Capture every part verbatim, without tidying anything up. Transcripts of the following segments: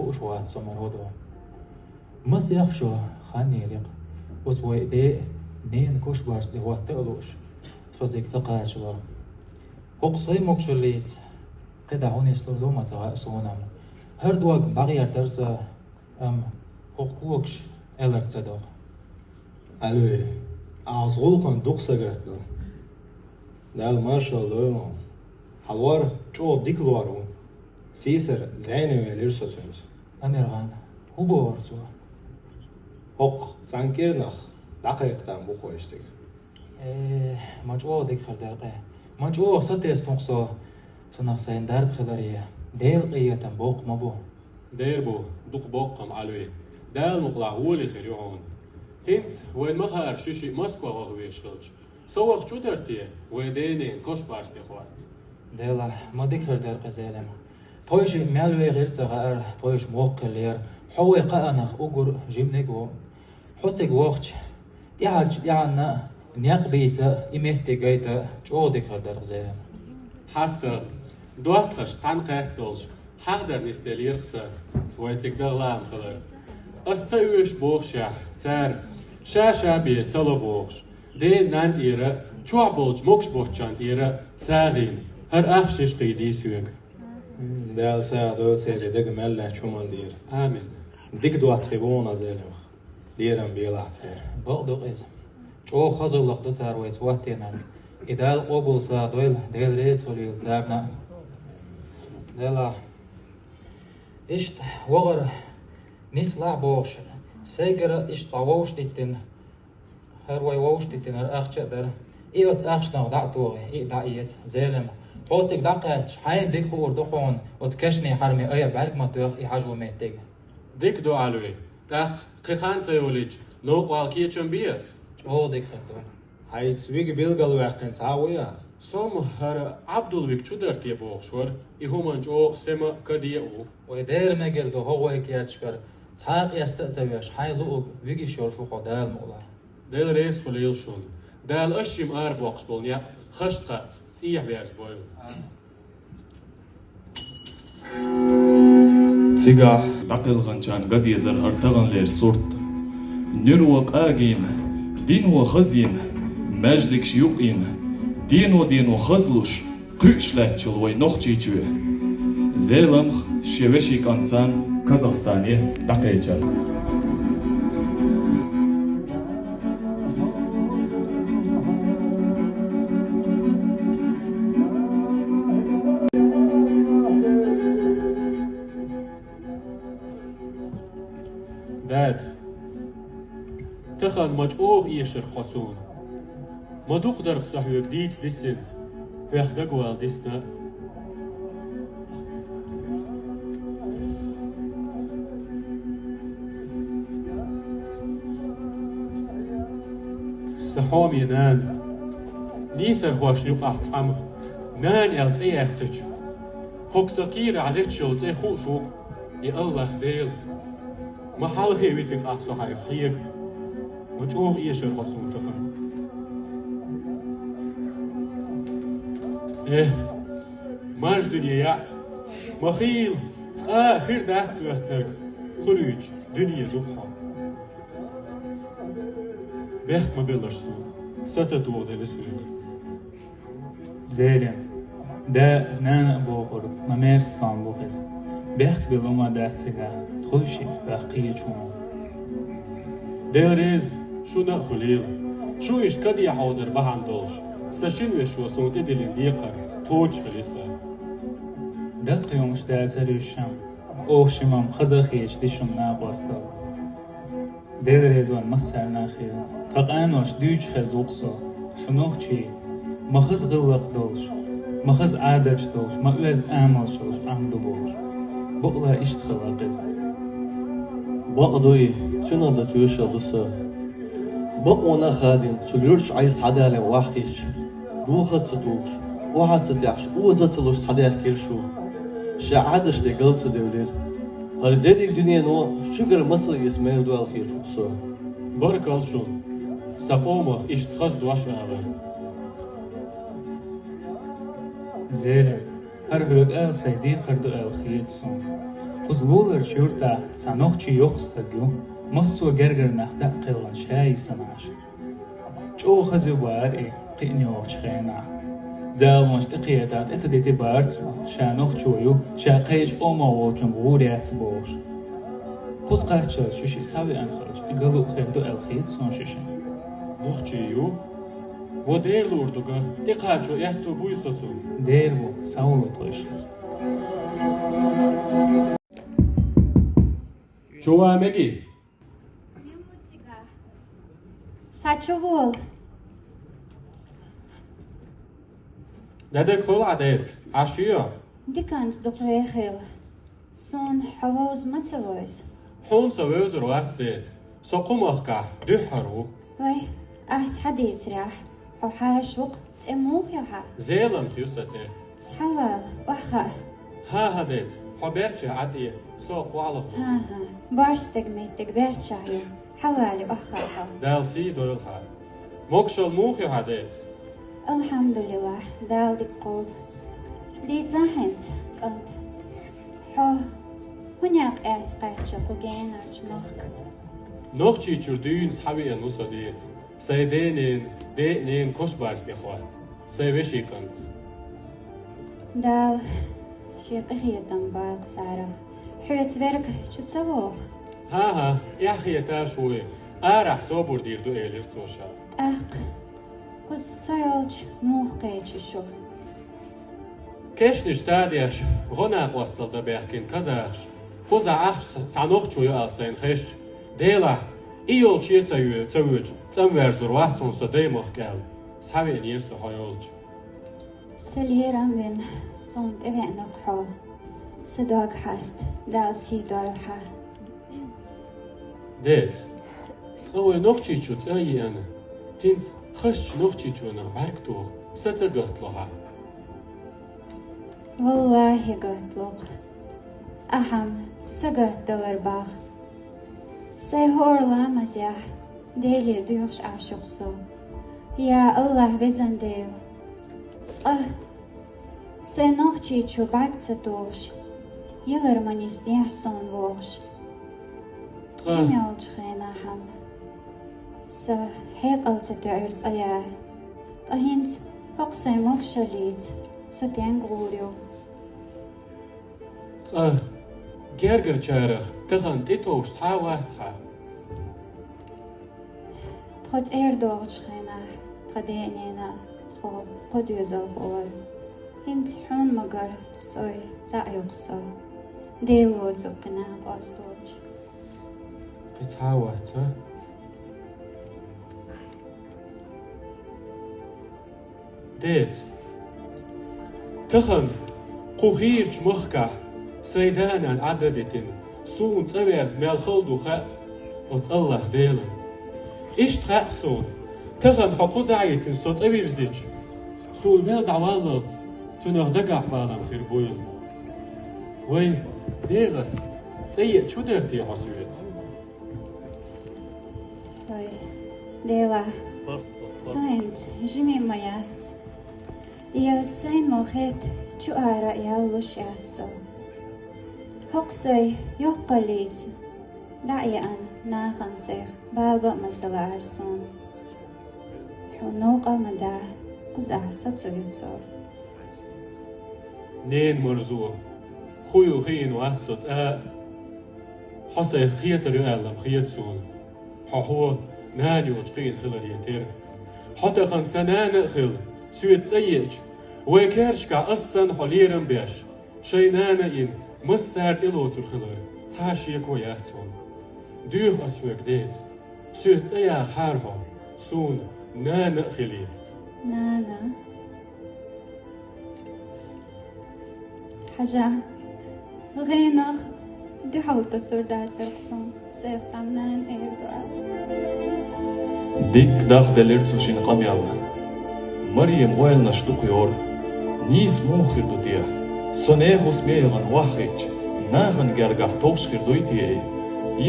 Уш вац со ма гӀодо. Масех шо хан еликъ. Оцу вай бен ненан кошбарс де хӀотта а лууш, со цига ца кхачало. ХӀокху сайн могушаллица кхидӀа хӀун нислур ду ма ца хаьа суна. ХӀара дог дӀагӀертара сан, амма хӀокху когаш аьлларг ца догӀу. Ӏалуй, ахьа оцу гӀуллакхана дукха сагатдо. Дала маршалла дойла хьуна. Хьан лор чӀогӀа дика лор ву. Сийсара зӀене велира со цуьнца. Амирхан, хӀун бохура цо? ХӀокху цхьана кӀирнах дӀакхайкхина бу-кх вайша цига. Э, ма чӀогӀа дика хир дара-кх. Ма чӀогӀа сатесна-кх со, цунах сайн дарба хиларе. Делан къинхетам боккха ма бу. Дера бу, дукха боккха-м, Ӏалуй. Дала мукъалахь гӀоли хир ю хьуна. ХӀинца вайна ма хаьара ши шиъ Москва ваха везаш хилча. Со вахча хӀун дара те, вай ден-ненан кошбарс де хӀотта? Делахь, ма дика хир дара-кх, Зелим. Тхойшиъ мел вехира ца хаьара, тхойшиъ мохк хиллера. Хьо вай кхаанах уггар жиманиг ву. Хьо цига вахча, тӀаьхьарчу тӀаьхьенна а некъ бийца а, и меттиг гайта а чӀогӀа дика хир дара-кх, Зелим. ХьастагӀа, доттагӀашца цхьаьна кхетта долуш, хьахдар нисделлера-кх сан, вай цига даха лаам хилар. Ас ца оьшу бохушехь, цара ша-ша бен ца ло бохуш, ден-ненан тӀера а, чохь болчу могуш-боцчарна тӀера а сагӀина, хӀара ахчанаш кхийдий соьга. Дала сагӀа дойла церан дага мел лаьттачу хӀуманна тӀера. Амин. Дика доттагӀий бу хьуна, Зелимха. Лерам белахь церан. Бакъ ду-кх иза. ЧӀогӀа хаза гӀуллакх ду цара вайца хӀоттийнарг. И Дала къобал сагӀа дойла, Дела реза хуьлийла царна а. Делахь, иштта вахара нислахь бохуш, сайгара иштта цхьа вовшах диттина, хӀара вай вовшах диттина, хӀара ахча а дара. И оцу ахчанах дӀа а тохий, и а дӀа а эца, Зелим. Хьо цига дӀакхаьчча, хьайна дика хуур ду хьуна, оцу кешнийн хьарамийн айхьа бӀаьрг ма тоьху и хьажо меттиг. Дика ду, Ӏалуй. ТӀаккха кхин хан ца йолийча, новкъа вала кечам бий ас? ЧӀогӀа дика хир ду. Хьайца вига билгалваьккхина цхьа а вуй ахь? Со-м хӀара Ӏабдул вига чу дара те бохуш вара, и хӀуманна чӀогӀа сема а, каде а ву. Вай дера мегар ду хӀокху вай керташкара цхьа а къеста а ца веш, хьайн луург вигаш йолуш ву хьо, Дала мукъалахь. Дела реза хуьлийла шуна. Дала аш шимма арабоккхуш болу некъ хазачу кхаъца цӀехьа берзабойла. Цигахь дӀакхелханчарна ган дезара хӀара таханлера сурт. Нуьро къагийна, дино хазйина, маьждигаш юкъйина, дено-дено хазлуш, кхуьуш лаьттачул вай Нохчийчоь. Зеламха шен вешин кӀантана Казахстане дӀакхечира. Дада, тахана ма чӀогӀа эшара хьо суна. Ма дукха дара-кх сан хьоьга дийца дисина, хьох дагавала дисна а. Сан хьоме нана, нийсархошна юкъахь цхьамма нана аьлла цӀе яьккхича, хӀокху сан кийрахь летташ йолу цӀе хууш ву-кх и АллахӀ Дела. Ма хьалхе витиг ахь со хьайх хьега. Ма чӀогӀа эшара хьо суна тахана. Э, маржа дуьне яӀ, ма хийла, цкъа а хир дац оьттинарг, хуьлуьйтуш дуьне ду-кх хьо. Бехк ма белаш суна, са ца тоха делла соьга. Зелим, да а, нана а бохург ма мерза тӀом бу-кх иза. Бехк биллур ма дац цигахь, тхойшиъ хьох кхечу хӀуманна. Дела реза шуна а хуьлийла. Шу иштта каде хьовзар бахьана долуш, сан шина вешо суна тӀедиллина декхар кхочушхили сан. Даккхий хӀумнаш дацара уьш шуна, оха шимма хаза а хеташ ди шуна накъосталла. Дела реза ван массарна а хила. Тхан къанош дуьйцуш хезна ву-кх со, шу нохчий ма хаза гӀиллакх долуш, ма хаза Ӏадаташ долуш, ма оьзда амалш йолуш къам ду бохуш. Бакъалла иштта хилла-кх иза. Бакъ ду и, цуьнан дан тоьшалла ду сан. Бакъонан а хадийна, цу луьрачу Ӏайса схьадалийна вахкхийча, духар а ца тухуш, охьа а ца тешаш, оза а ца луш схьадаьхкира шу. Шен Ӏадаташ тӀе гал ца девлира. ХӀара дерриг дуьнено шуьгара мацалла эца мер ду аьлла хеташ ву-кх со. Баркалла шуна, сан къомах иштта хаза дош алар. Зелим, хӀара хьоьга ала сайн декхар ду аьлла хета суна. Кхуза луларча юьртахь цхьа нохчи йоккха стаг ю, массо а гергара нах дӀа а кхелхина, ша йисина Ӏаш. ЧӀогӀа хаза ю бара и кхиъна йогӀучу хенахь. Залонаш тӀекхетахь, тӀе ца дити бара цо, ша нохчо ю, ша кхечу къомах волчунна гӀур яц бохуш. Кхуза кхаччалц шу шиъ схьавеана хилча, и гало а хир ду аьлла хета суна шуьшинна. Нохчи ю? Вон дера луур ду-кх, тӀекхачо аьтто буй со цунна? Дера бу, схьавола тхо иштта. Чу ван мегий? Минутига. Схьа чу вола. Де дагахь хуьлу хьан, деца? Ӏаш ю? Диканца дукха вехийла. Суна хьо вовза ма ца вевза. Хьуна со вевзар вац, деца. Со кху махкахь дуьххьара ву. Вай, ас хьан дийцарехь, хьо хьаша ву-кх, цӀе муха ю хьан? Зеламха ю сан цӀе. Схьавала, охьахаа. ХӀан-хӀа, деца, хьо берча Ӏа тӀе, со кху Ӏалах ву. ХӀан-хӀа, боьрша стеган меттиг берчахь ю. Хьавала, охьахаа хьо. Дала сий дойла хьан. Могушалла муха ю хьан, деца? Алхьамдулиллахь, Дала дика кхобу. Дийца хӀинца, кӀант. Хьо хӀун некъ эцна кхаьчна кху генарчу махка? Нохчийчуьра дуьйна схьавеана ву со, деца. Сайн ден-ненан, ден а, ненан кошбарца тӀехӀотта. Сайн вешин кӀантаца. Дала шен къинхетам бойла царах. Хьоьца верг чу ца вогӀу? ХӀан-хӀа, эхь хеташ вуй. Арахь собар дийр ду, элира цо ша. ТӀаккха кхуза со йолчу муха кхечи шу? Кешнаш тадеш, гӀо-накъосталла дан баьхкина казахаш, кхузахь ахча цхьа нохчо ю аьлла сайна хезча, Делахь, и йолчу а ца йо-, ца воьдуш, цӀанваьржалур вац хьуна со даймахка аьлла, схьавеанера со хьо йолчу. Сан лерам а вина, суна тӀевеана-кх хьо. Сан дог хьаста, Дала сий дойла хьан. Деца, тхан вай Нохчийчу цӀа а еана, хӀинца хазачу нохчичунах бӀаьрг тоха са ца гаттло хьан? Валлахьи, гаттло-кх. Ахьа-м са гатдалар боху. Сайн хӀора ламазехь Деле доьхуш Ӏаш ву-кх со. Я АллахӀ, везан Дела! Цкъа сайн Нохчийчу бӀаьрг ца тухуш, ялар ма нисдехьа суна вохуш. Ткъа жима йолчу хенахь-м сан хьекъал ца тоьура цӀа ян. Ткъа хӀинца хӀокху сайн могушаллица со стенга гӀур ю? Ткъа гергарчарах тахана тӀетовжа цхьа а вац хьан? Тхо цӀера догӀучу хенахь тхан ден а, ненан а тхо кхо доьзалхо вара. ХӀинца хьуна ма-гарра, сой цхьаъ ю-кх со, Дела воцург кхин накъост волчу. Кхин цхьа а вац, а? Деца, тахана кху хийрачу махкахь сайн да-нана Ӏад а дитина, суна цӀа верза мел хала ду хаьа оцу АллахӀ-Делан. Иштта хаьа суна, тахана хьо кхузахь а йитина со цӀа вирзича, суна мел дӀаваллалц цунах дагахь балам хир буйла. Вай, дегӀаста, цӀа еъча хӀун дара те хьо соьца? Вай, Дела, со хӀинца жима ма яц. Я сайна мо хетта, чу ара а яллуш яц со. ХӀокху сайн йоккхаллица дӀа а еана, нахана сайх балба а ма ца лаьара суна. Хьо новкъа а ма да, кхузахь сацо ю со. Ненан марзо, хӀун ю хиъна вац со цкъа а. Хьо сайх хетар ю аьлла-м хета суна. Хьо, хьо нана йоцуш кхиъна хиларе терра. Хьо тахана сан нана а хилла, соьца цӀа еъча, вай керташкахь ас санна хьо лерам беш, шайн нана а йина, массара тӀелоцур хилар цхьа а шеко яц хьуна. Доьху ас хьоьга, деца, соьца цӀа яхахьара хьо, суна нана а хилий. Нана? Хьажа, гӀенах дуьхьал тасур дацара-кх суна, сайх цхьамма нана эр ду аьлла. Дикка дахделира цу шина къамелна. Марема ойланаш дукха йора. Нийса муха хир ду те? Со нехан хӀусаме яхана охьахиъча, нахана гергахь товш хир дуй те и?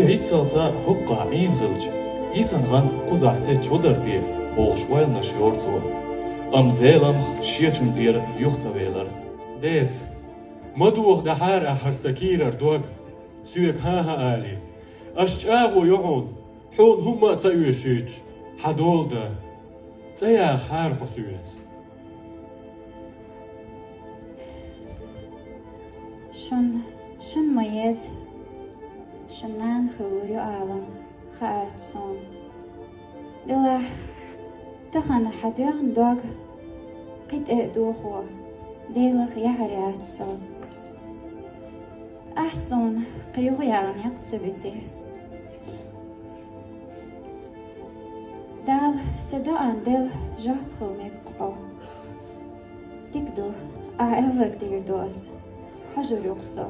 Я иццалца хӀокхахь Ӏийна хилча, йисина хан кхузахь сецча хӀун дара те? Бохуш ойланаш йора цо. Амма Зеламха шечун тӀера юха ца велара. Деца, ма дохадахьара ахь хӀара сан кийрара дог. Соьга хӀан-хӀа алий? Аш чӀагӀо йо хьуна, хьуна хӀумма а ца оьшуьйтуш, хьан дола дан. ЦӀа яха хьара хьо соьца. Шун, шун ма еза, шун нана хилла лур ю алам, хаьац суна. Делахь, тахана хьан доьхна дог кхин тӀе а дохо, Делах яхьар яц со. Ахь суна кхин юха яла некъ ца битий. Дала са доӀан делла жоп хила мега хьо. Дика ду, ахь аьлларг дийр ду ас. Хьожур ю-кх со,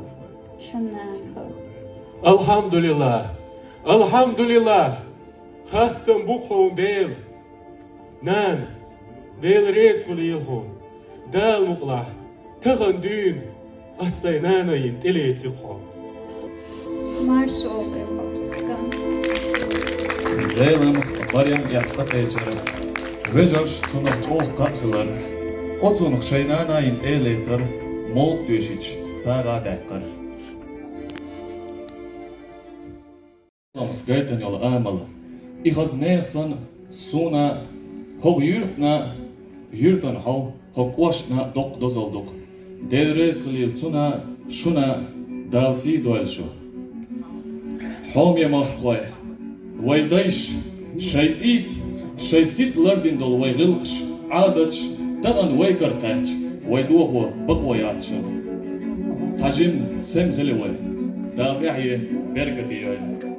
шун нана хила. АлхьамдулиллахӀ! АлхьамдулиллахӀ! Хастам бу-кх хьуна, Дела! Нана, Дела реза хуьлийла хьуна. Дала мукъалахь, тахан дуьйна ас сайн нанайна тӀелеци-кх хьо. Марша вогӀийла хьо, Зелимха Марем яха цӀа кхечара вежарша цунах чӀогӀа кхаъ хилар. Оцунах шайн нанайна тӀелецар мовлат доьшича сагӀа а даьккхар. Ламас гайтина йола амал. И хаза нехан санна, суна а, хӀокху юьртана а, юьртана хьо, хӀокху кӀоштана а доккха дозалла ду-кх. Дела реза хуьлийла цунна а, шуна а, Дала сий дойла шу. Хьоме махкахой, вай дайша шайн цӀийца, шайн сица лардина долу вай гӀиллакхаш, Ӏадаташ тахана вай кара кхаьчча, вай дохо бакъо яц шуна. Цхьа жимма сема хила вай. Дала тӀаьхье беркате йойла.